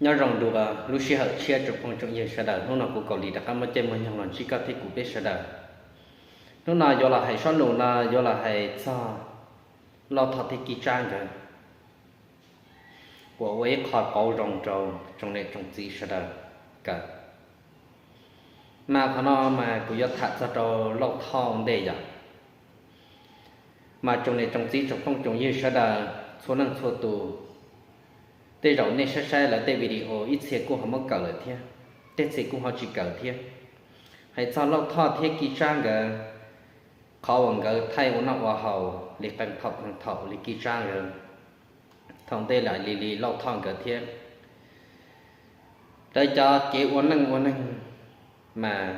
Nyob zoo dua lub sij hawm tshiab tsoom phooj tsoom ywg sawv daws, hnub no kuv Kaus Lim rov qab muaj caij muaj nyoog los ntsib koj thiab kuv peb sawv daws. Hnub no yuav los hais zaj lus no yuav los hais txog Lauj Thoj thiab Kib Tsab nkawd, uas ua ib qho pauv zoo rau tsoom niam tsoom txiv sawv daws kawm. Mas qhov no mas kuv yuav tham txog rau Lauj Thoj ua ntej yom. Mas tsoom niam tsoom txiv tsoom phooj tsoom ywg sawv daws txhua leej txhua tus, tej zaum nej saib saib lawv tej video ib txhia kuj ho muab kawm lawm thiab, tej txhia kuj ho tsis kawm thiab. Hais txog Lauj Thoj thiab Kib Tsab nkawd, qhov uas nkawd thaij ua noj ua haus li qee thaum qee thaum li Kib Tsab nkawd, thaum ntej lam li li Lauj Thoj nkawd thiab, lawv cov kev ua neej ua neeg mas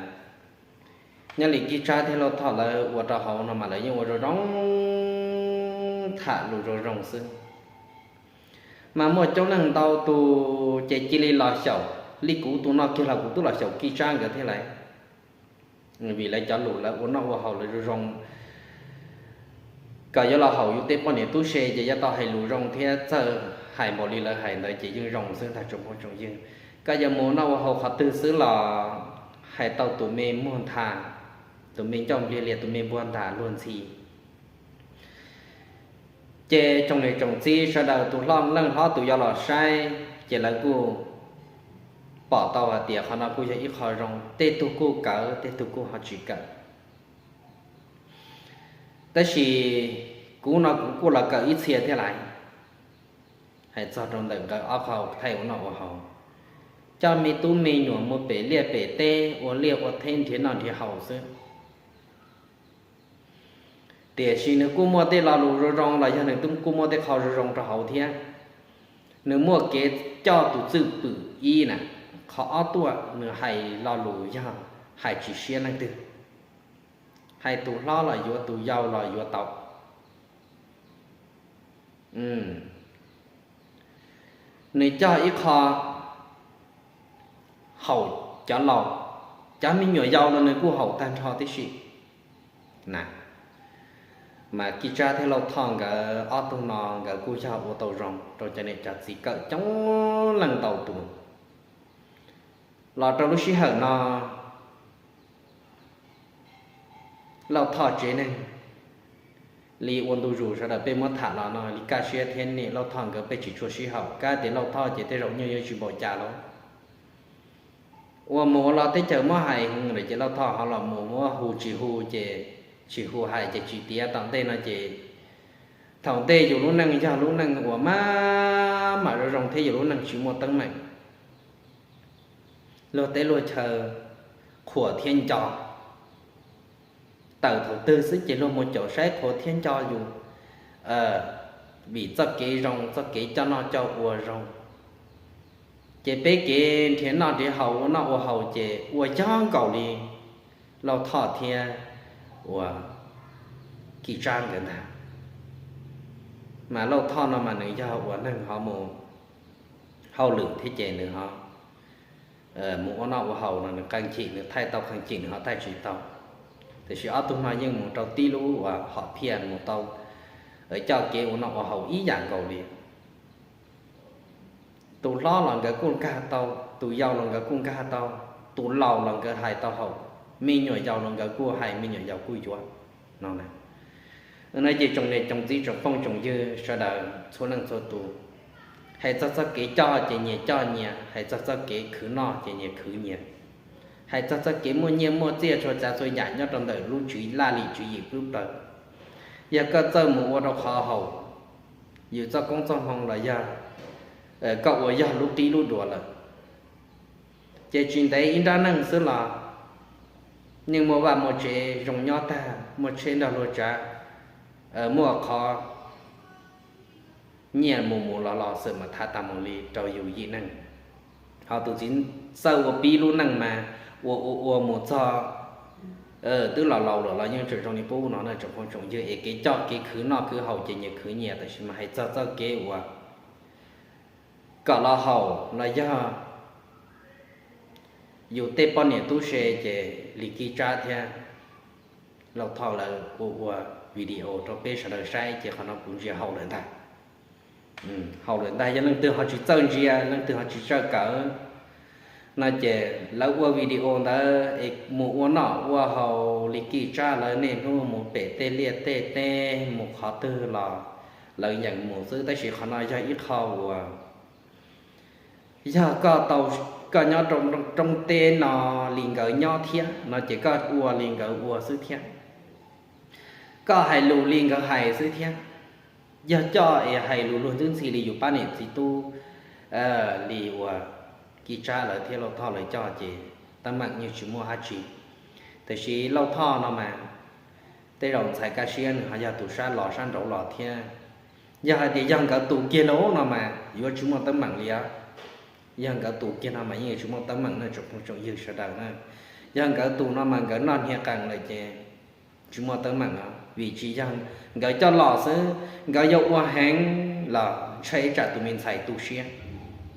nyob li Kib Tsab thiab Lauj Thoj lawv ua rau hauv no mas lawv yeej ua zoo zoo, tham lus zoo zoo xwb. Mas muaj coob leej ntau tus ces cia li los xyaum, li kuv tus no kiag los kuv twb los xyaum Kib Tsab nkawd thiab lawm. Vim lawv cov lus lawv ua noj ua haus lawv zoo zoo, kom yuav los haum yus tej poj niam tub se ces yuav tau hais lus zoo thiab txawj hais npaum li lawv hais ntawd ces yeej zoo xwb ntag tsoom phooj tsoom ywg. Koj yuav mus noj ua haus qhov twg xwb los hais tau tus me muag ntha, tus me ncauj npliag lias, tus me npuag ntha luag ntxhi. Ces tsoom niam tsoom txiv sawv daws tus hlob leej hlob tus yuav los saib ces lawv kuj pom tau hais tias qhov no kuj yog ib qho zoo, tej tug kuj kawm tej tug kuj ho tsis kawm. Tab sis kuv no kuv kuj los kawm ib txhia thiab lawm. Hais txog rau ntawm nkawd ob qho thaij ua noj ua haus, coj me tub me nyuam mus pem liaj pem teb ua liaj ua teb nrhiav noj nrhiav haus xwb. Tiam sis nws kuj muaj tej lo lus zoo zoo los yog nws twb kuj muaj tej qho zoo zoo rau hauv thiab. Nws muaj kev coj tus txwj pwm ib na, qhov ob tuaj nws hais lo lus yog hais tsis siab leej twg, hais tus hlob los yuav, tus yau los yuav tau. Nws coj ib qho haum cov laus, cov me nyuam yaus los nws kuj haum tag nrho tib si na. Mas Kib Tsab thiab Lauj Thoj nkawd ob tug no nkawd kuj yog ua tau zoo rau cov niam cov txiv kawm coob leej ntau tus. Los rau lub sij hawm no Lauj Thoj tsev neeg li ua ntu zus sawv daws peb muab tham los no li kaj siab thiab, niam Lauj Thoj nkawd peb tsis tshua sib haum, kab tias Lauj Thoj ces tej zaum nyuj yuav tsis npaum cas lauj. Ua mus ua los teb chaws muab hais lawm ces Lauj Thoj ho los mus muab hu tsis hu ces tsis hu, hais ces tsis tiav. Tom ntej no ces thaum ntej yus lub neej yog lub neej uas maj mam zoo zoo thiab yus lub neej tsis muaj teeb meem, luag teb luag chaw qhuas thiab nco. Tawm thaum twg xwb ces luag mus caum saib qhuas thiab nco yus, vim txoj kev zoo, txoj kev coj noj coj ua zoo. Ces peb kev nrhiav noj nrhiav haus ua noj ua haus ces ua yog nkaus li Lauj Thoj thiab uas Kib Tsab nkawd ntag. Mas Lauj Thoj no mas nws yog uas neeg ho mus hauj lwm thiab ces nws ho mus ua noj ua haus no nws qee chim nws thaij tau, qee chim nws ho thaij tsis tau. Tiam sis ob tug no yeej mus rau tib lub uas hom phiaj mus tau, coj kev ua noj ua haus ib yam nkaus li. Tus hlob los nkawd kuj nkag tau, tus yau los nkawd kuj nkag tau, tus laus los nkawd hais tau haum, me nyuam yaus los nkawd kuj hais, me nyuam yaus kuj yuav no na. No ces tsoom niam tsoom txiv tsoom phooj tsoom ywg sawv daws txhua leej txhua tus, hais txog txoj kev coj ces nyias coj nyias, hais txog txoj kev khwv noj ces nyias khwv nyias, hais txog txoj kev muaj nyiaj muaj txiaj txhua tsav txhua yam nyob rau ntawm lub tswv laj lim tswv yim plub plaws. Yog koj txawj mus ua rau qhov haum yus txoj koob txoj hmoo los yog koj ua yog lub qib lub duas lawm, ces tsis ntev ib nrab neej xwb los yeej muaj vaj muaj tsev zoo nyob tag, muaj tsheb nrog luag tsav, muaj qhov nyiaj mus mus los los xwm mas thav tas mus li rau yus yim neej. Ho tus txiv txawj ua pib lub neej mas ua ua ua mus txog twb los laus lawm los yeej tseem zoo li qub no na tsoom phooj tsoom ywg. Es kev coj kev khwv noj khwv haus ces nyias khwv nyias, tab sis mas hais txog txoj kev uas kom los haum los yog yus tej poj niam tub se ces li Kib Tsab thiab Lauj Thoj lawv ua ua video rau peb sawv daws saib ces qhov no kuv ntsia haum lawm ntag. haus lawm ntag. Yog leej twg ho tsis txawj ntsia, leej twg ho tsis txawj kawm no ces lawv ua video ntawd es mus ua noj ua haus li Kis Tsab lawv niaj hnub mus pem tej liaj tej teb mus qhov twg los lawv yeem mus xwb. Tab sis qhov no yog ib qho uas yog koj tau, koj nyob rau roob teb no li nkawd nyob thiab no ces koj ua li nkawd ua xwb thiab, koj hais lus li nkawd hais xwb thiab. Yog coj es hais lus luag ntxwb ntxhi li yus pab niam txiv tub li uas Kis Tsab lawv thiab Lauj Thoj lawv coj ces teeb meem yeej tsis muaj dab tsi. Tiam sis Lauj Thoj no mas tej zaum ntxhais Kaj Siab nws ho yog tus sab los sab nraud los thiab. Yog hais tias yog nkawd tus kiag lawm no mas yuav tsis muaj teeb meem li os. Yog nkawd tus kiag no mas yeej yuav tsis muaj teeb meem no tsoom phooj tsoom ywg sawv daws na. Yog nkawd tus no mas nkawd noj hniav qees lawm ces tsis muaj teeb meem os, vim tsis yog nkawd coj los xwb. Nkawd yuav ua heev los ntshai tsam tus me ntxhais tu siab,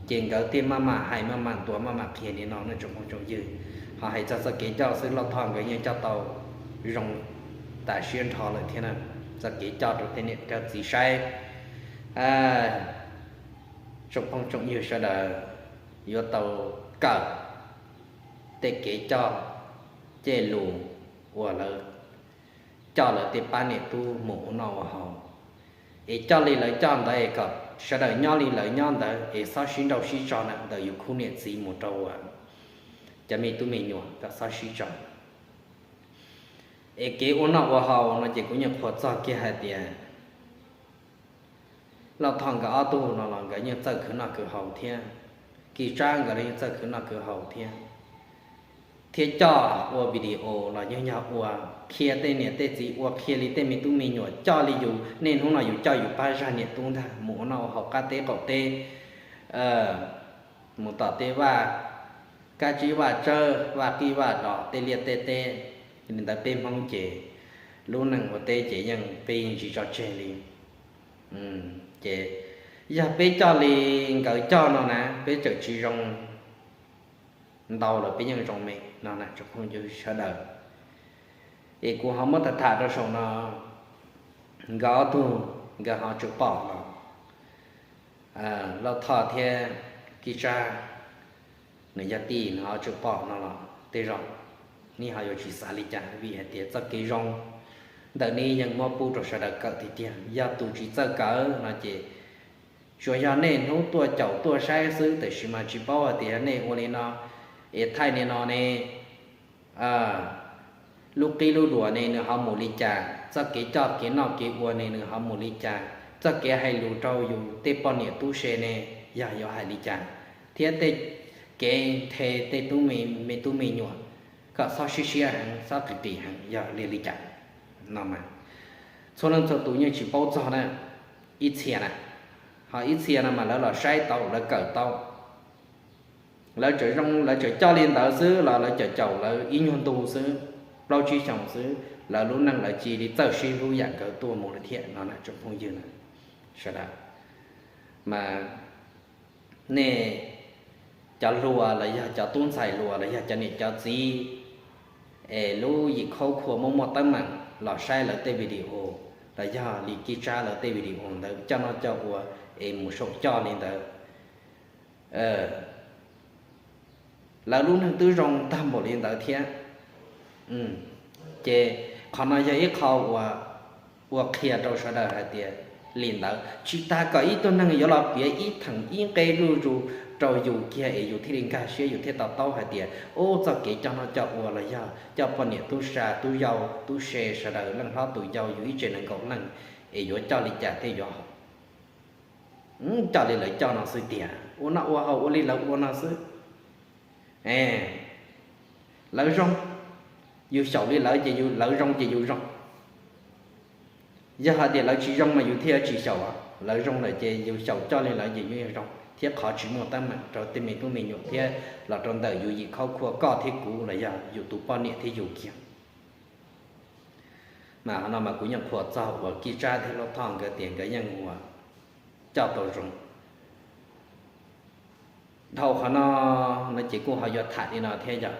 ces nkawd thiaj maj mam hais maj mam tuav maj mam qhia li no ne tsoom phooj tsoom ywg. Ho hais txog txoj kev coj xwb Lauj Thoj nkawd yeej coj tau zoo tas siab nrho lawm thiab na. Txoj kev coj rau tej niam rau txiv saib, tsoom phooj tsoom ywg sawv daws yuav tau kawm tej kev coj, tej lus uas lawv coj lawv tej pab niam tub mus ua noj ua haus, es coj li lawv coj ntawd es kom sawv daws nyob li lawv nyob ntawd es txhob sib nrauj sib tso na ntawm yus khub niam txiv mus rau cov me tub me nyuam kom txhob sib tso. Es kev ua noj ua haus no ces kuv yeej qhuas txog kiag hais tias Lauj Thoj nkawd ob tug no los nkawd yeej txawj khwv noj khwv haus thiab, Kis Tsab nkawd los yeej txawj khwv noj khwv haus thiab, thiab coj ua video los yeej yog ua qhia tej niam tej txiv, ua qhia li tej me tub me nyuam, coj li yus niaj hnub no yus coj yus pab zaj niam tub ntag mus ua noj ua haus qab teb qaum teb, mus tom tej vaj, kab tsib vaj tsawb vaj qij vaj dos tej liaj tej teb. Li ntawd peb Hmoob ces lub neej ua teb ces yeej peb yeej tsis tso tseg li. Ces yog peb coj li nkawd coj no na peb txawm tsis zoo ntau los peb yeej zoo me no na tsoom phooj ywg sawv daws. Es kuv ho muab tham tham rau saum no, nkawd ob tug nkawd ho tseem pom los, Lauj Thoj thiab Kis Tsab nws yog tij nws ho tseem pom no los tej zaum nej ho yuav tsis xav li cas vim hais tias txoj kev zoo ntawm nej yeej muab pub rau sawv daws kawm tiag tiag. Yog tus tsis txawj kawm no ces tsuas yog nej hnub tuaj caum tuaj saib xwb, tiam sis mas tsis paub hais tias yog nej ua li no es thaij li no ne, lub qib lub duas ne nws ho mus li cas, txoj kev coj kev noj kev ua ne nws ho mus li cas, txoj kev hais lus rau yus tej poj niam tub se ne yog yuav hais li cas, thiab tej kev nthe tej tub me tub me nyuam kom txhob sib siab heev txhob qis qis heev yog li li cas no mas txhua leej txhua tus yeej tsis paub txog na. Ib txhia na, ho ib txhia no mas lawv los saib tau lawv kawm tau, lawv tseem zoo lawv tseem coj li ntawd xwb los lawv caum caum lawv ib nyuag ntu xwb, plaub tsib xyoos xwb lawv lub neej lawv cia li txawj sib hlub yam nkawd tuaj mus lawm thiab no na tsoom phooj ywg na sawv daws. Mas nej cov hluas los yog cov tub ntxhais hluas los yog cov niam cov txiv es lub yim khaub khua muaj muaj teeb meem los saib lawv tej video los yog li Kis Tsab lawv tej video ntawd coj noj coj ua es mus saum coj li ntawd, lawv lub neej twb zoo tag npaum li ntawd thiab. Ces qhov no yog ib qho uas ua qhia rau sawv daws hais tias li ntawd tsis tas kom ib tug neeg yuav los piav ib theem ib nqe zuj zus rau yus kiag es yus thiaj li nkag siab yus thiaj to taub hais tias ub txoj kev coj noj coj ua los yog coj poj niam tub sa tub yau tub se sawv daws leej hlob tus yau yus ib tsev nees nkaum leej es yuav coj li cas thiaj yuav haum. Coj li lawv coj no xwb tiag, ua noj ua haus ua li lawv ua no xwb. Lawv zoo, yus xyaum li lawv ces lawv zoo ces yus zoo. Yog hais tias lawv tsis zoo mas yus thiaj tsis xyaum, lawv zoo lawm ces yus xyaum coj li lawv ces yus zoo thiab qhov tsis muaj teeb meem rau tej me tub me nyuam thiab los rau ntawm yus yim khaub khua koj thiab kuv los yog yus tus poj niam thiab yus kiag. Mas qhov no mas kuv yeej qhuas txog uas Kis Tsab thiab Lauj Thoj nkawd tias nkawd yeej ua coj tau zoo. Dhau qhov no no ces kuj ho yuav tham li no thiab yog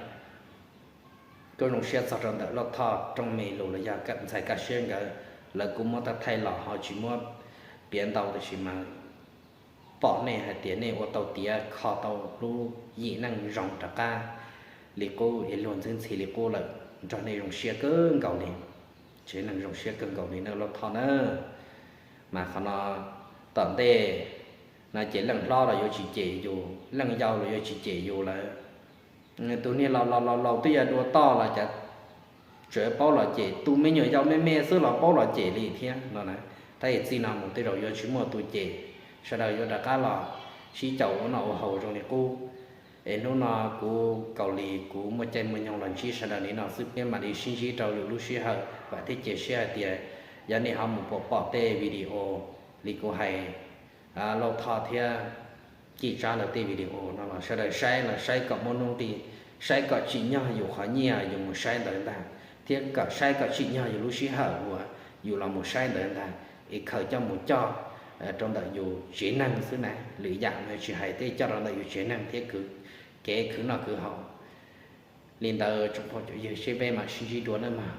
kuj zoo siab txog rau ntawm Lauj Thoj Rooj Me Lus los yog ntxhais Kaj Siab nkawd, lawv kuj muab tau thaij los ho tsis muab piav ntau tab sis mas pom nej hais tias nej ua tau tiav kho tau lub yim neej zoo rov qab li qub es luag ntxhi ntxhi li qub lawm, nrog nej zoo siab kawg nkaus li. Tsev neeg zoo siab kawg nkaus li na Lauj Thoj na. Mas qhov no tom ntej no ces leej hlob los yuav tsis cem yus, leej yau los yuav tsis cem yus lawm. Tus niag laus laus laus laus twb yuav dua toj los cas tseem paub los cem, tus me nyuam yaus me me xwb los paub los cem li thiab no na. Tab sis txij no mus tej zaum yuav tsis muaj tus cem, sawv daws yuav rov qab los sib caum ua noj ua haus zoo li qub. Es hnub no kuv Kaus Lis kuv muaj caij muaj nyoog los ntsib sawv daws li no xwb, peb mam li sib ntsib rau lwm lub sij hawm. Vam thiab cia siab hais tias yog nej ho mus pom pom tej video li kuv hais, Lauj Thoj thiab Cim Tsab lawv tej video no los sawv daws saib los saib kom muaj nuj nqis, saib kom tsim nyog yus qhov nyiaj yus mus saib ntawd ntag, thiab kom saib kom tsim nyog yus lub sij hawm uas yus los mus saib ntawd ntag, es khaws coj mus coj rau ntawm yus tsev neeg xwb na. Lwm yam no tsis hais, tej coj rau ntawm yus tsev neeg thiab kev khwv noj khwv haus. Li ntawd tsoom phooj ywg, seb peb mam sib ntsib dua nawb mog.